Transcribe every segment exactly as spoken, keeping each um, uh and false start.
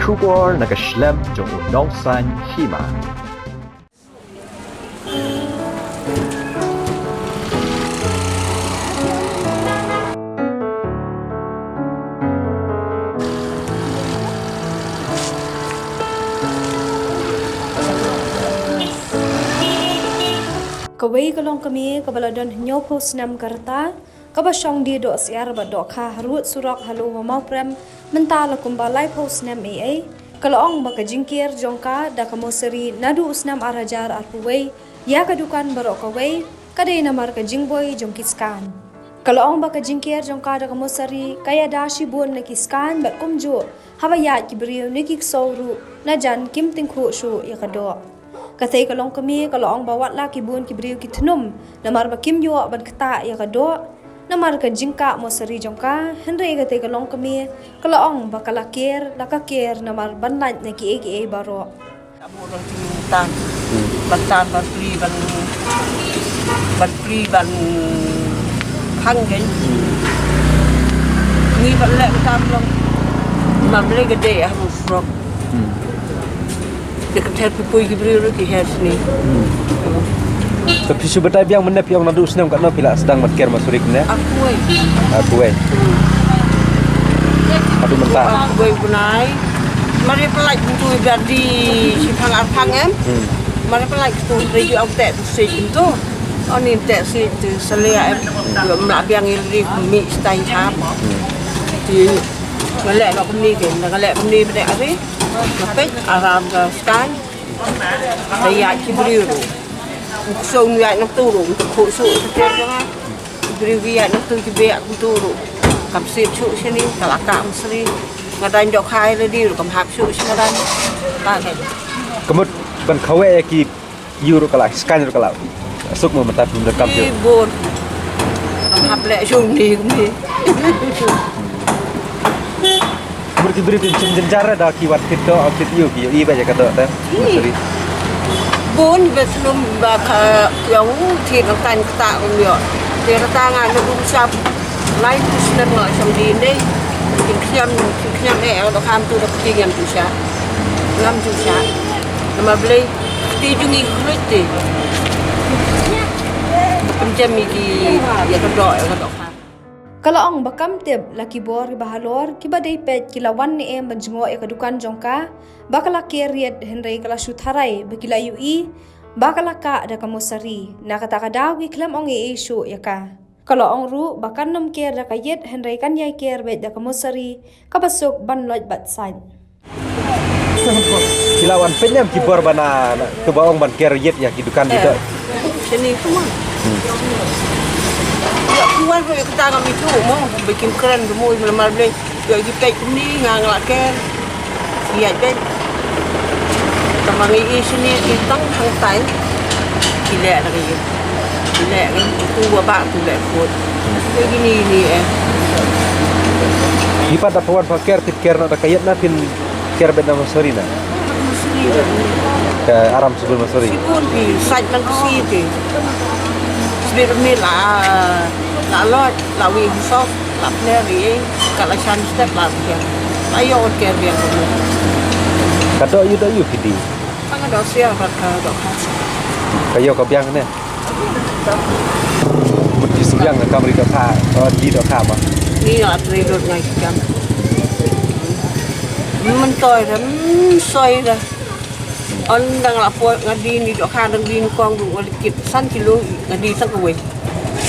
Khubor na ka shlem jong u nongsan hima. Kawei ka longkmie kaba la don hynñiewphew snem ka rta, kaba shong die dohsyiar bad dohkha harud surok ha Lower Mawprem, mynta la kumba laiphew snem eiei, ka la ong ba ka jingker jong ka da ka mosari naduh u snem ar hajar arphew wei ïa ka dukan baroh kawei ka dei namar ka jingboi jong ki skaiñ. Ka la ong ba ka jingker jong ka da ka mosari ka ïada shibun na ki skaiñ bad kumjuh haba ïaid ki briew ne ki ksew ruh, na jan kim tyngkhuh shuh ïa ka doh. Katei ka longkmie ka la ong ba watla ki bun ki briew ki thnum namar ba kim ïoh ban ktah ïa ka doh namar ka jingkah mosari jong ka, hynrei katei ka longkmie ka la ong ba ka la ker, la ka ker namar ban lait na kiei kiei baroh. Ka buh dang jingtan. Ban tan, ban plie, ban, ban plie, ban khang kein. Ngi ban leh ka tam long. Mam leh ka dei ah, surok. Te ka ther phi poi ki briew ruh ki her sni. Te phi shu batai biang mynne, phi ong naduh u snem katno phi la sdang ban ker mosari kumne? Arphew wei. Arphew wei. Haduh mynta. Arphew wei bnai. Mari pynlait kumtu i Berdi, shiphang arphang em. Mari pynlait kumtu, hynrei ju ong teh tu sih kumtu. Oni teh sih tu salia em. Ju mla biang i ri mi stai hap. Ti ngalek lo kumni ke, ngalek kumni bne ari. Ngapet aram ka stan. Daya ki briew ruh. Uk song ïaid nangtu ruh, uk khuh shuh shuh shuh. Ki briew ki ïaid nangtu ki beh kumtu ruh. Kam sip shuh shini, ka la kah mosari. Nga dang dohkha ïa lade ruh, kam hap shuh shuh nga dang. Ka dang. Ka mut ban khawe ïa ki ïew ruh ka la, skaiñ ruh ka la suk mo mynta phi ym donkam shuh. Ki bun. Kam hap leh shuh ni, ni. Mut ki briew ki shim jynjar da ki wan thied doh, thied ïew ki ïohi ba ïa ka doh te. Mosari. Bun ba shlum ba ka ïong thied nang tang kata kum ïoh. Te kata nga na dum shap. Lai tu snem nga shong di ne. Kin khiam, kin khiam eh, da kham tu da kti ngam tu sha. Ngam tu sha. Nama blei kti jung i khluit te. Pynjem i ki ïa ka doh, ïa ka doh. Ka la ong ba kam tip la ki bor kiba halor kiba dei peit ki la wan ne em ban jngoh ïa ka dukan jong ka, ba ka la ker riat, hynrei ka la shu tharai ba ki la ïohi ba ka la kah da ka mosari. Na kata ka daw ki khlem ong ei ei shuh ïa ka. Ka la ong ruh ba kan nym ker da ka ïit, hynrei kan ïai ker beit da ka mosari kaba suk ban loit bad sait. Ki la wan pynjem ki bor bana, na, kaba ong ban ker ïit ïa ki dukan ki doh. Shini kumne. Ïa ki wan ruh ïa kata ngam ithuh mo, ba kim kren ruh mo, ïa mar blei. Ïa ki peit kumne nga nga la ker. Ïa peit. Tang ma ngi i shini ki tang hangtai. Ki leh na ki. Ki leh ngi tu ba ba tu leh kut. Ïa kini ni eh. Ngi pat da pynwan pynker, pynker na da ka ïit na pyn Ker beit na mosari na. Mosari beit. Ka aram sibun mosari. Sibun pi, sait nang kesi ti. Sibit mi la, la lot, la wi husok, la pler ri, ka la shan step la ker. La yo ker biang. Ka doh ïu, doh ïu ki di. Ka doh sia, ka doh ka. Ka yo ka biang ne. Mut ki sbiang ka kamri dohkha, eh, di dohkha ba. Ni la tri dot ngai kam. Myntoi da, mm, soi da. On dang la poi nga di ni dohkha dang di ni kong du nga li kit san kilo nga di tang kawei.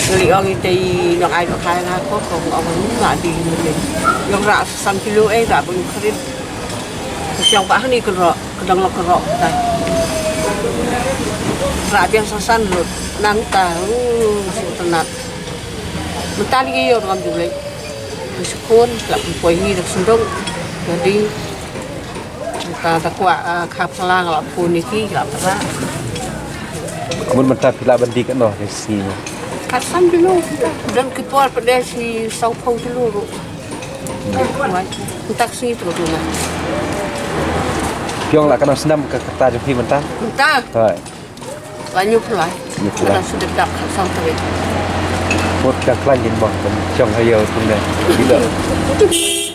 Nga li ong i te i nong ai dohkha nga ko kong ong nga di ni. Yong ra san kilo eh ra bun krit. Siang ba hani kro. Ka dang lok rok ta. Ra biang sa san lut nang ta, uh, su tnat. Mynta lagi ïa ngam ju leh. Sukun la pun poi ni dak sendong. Jadi mynta ta kwah, ah, khap salang la pun ni ki la pra. Mun mynta phi lah ban die katno ne sngi mo? Kat san kilo. Dan ki por pede shi saw phew kilo ruh. Taxi tu tu na. Phi ong la katno snem ka rta jong phi mynta? Mynta. Hoi. La hynñiew phew lai. Hynñiew phew lai. Ka dang shu dep dap ka song tarik. Mut ka klan yin mo, kan shong ha ïew tu ne. Gitu.